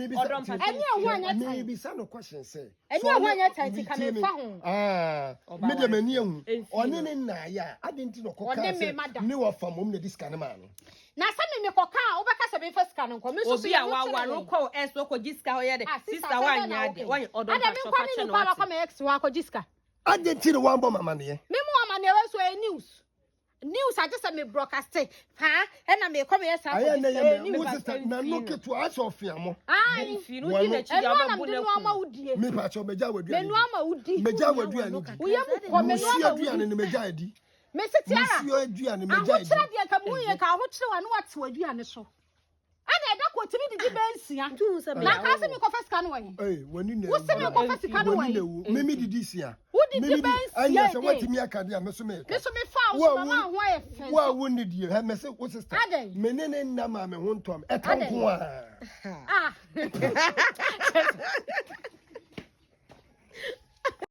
Ɔdɔ mpatwa Ɛnyɛ ɛho anyɛ tan. Mebisa no question sɛ. Ɛnyɛ ɛho anyɛ tan nti ka memfa ho. Ah, Ɔba me deɛ ware. m'ani ahu. Ɛmfii Ɔne no. ne nnaayɛ a, adɛn nti na ɔkɔkaa Ɔne me sɛ mada. ne wɔfa mmom na ɛde sika no maa no? Na sɛ me mekɔka a, wobɛka sɛ memfa sika no nkɔ. Me nso so Obi a yɛn ho waware kyere yɛn. wokɔ wo ex wokɔgye sika hɔ yɛ dɛ. Ah, sister, Sister sɛ dɛn woanyɛ na adeɛ. woka yi? Woanyɛ ɔdɔ Adɛn mpatwa menkɔ fa ne kyɛ no nipa wate. bakɔ me ex hɔ akɔgye sika? Adɛn nti na woambɔ me amanneɛ? Me mu amanneɛ wei nso ɛyɛ news. News agye sɛ me broadcast ha ɛna mekɔ meyɛ saa Ayɛ kɔgye nɛ sika yɛ ɛyɛ me news. wo sister na no ketewa asɛ ɔfea mo. Ae. Mfii no wodi Wɔno. n'akyi deɛ Ɛno a na wobɛbu mede no no ama akum. wo die. Me pa kyɛw megya w'aduane Menu di. ama wo di. Megya w'aduane di. Wo yam kɔ menu Musuo ama wo aduane di. no megya adi. Mese Tiara. Musuo aduane megya adi. Ahokyerɛ deɛ nka mu yɛ nka ahokyerɛ wa ne wate w'aduane so. Ɛna ɛda kɔ tumi didi bɛyɛ nsia. Nti wohu sɛ Na meyɛ nka sɛ ahɔhoɔ. mekɔfa sika no wɔ he? Ee, w'ani na Wo se ewu. mekɔfa sika no wɔ W'ani he? na ewu. Me me didi sia. Wodidi Me me di. bɛyɛ nsia Ɛnyɛ sɛ ɛde. watumi aka deɛ a me so meka. Me so mefaa wo Wo so a mama wo ho ayɛ fɛ wo a nso. wo nni die hɛ mese wo sister. Adɛn? Me ne ne nna maa me ho ntɔ me. Ɛka Adɛn? nko a. Ah.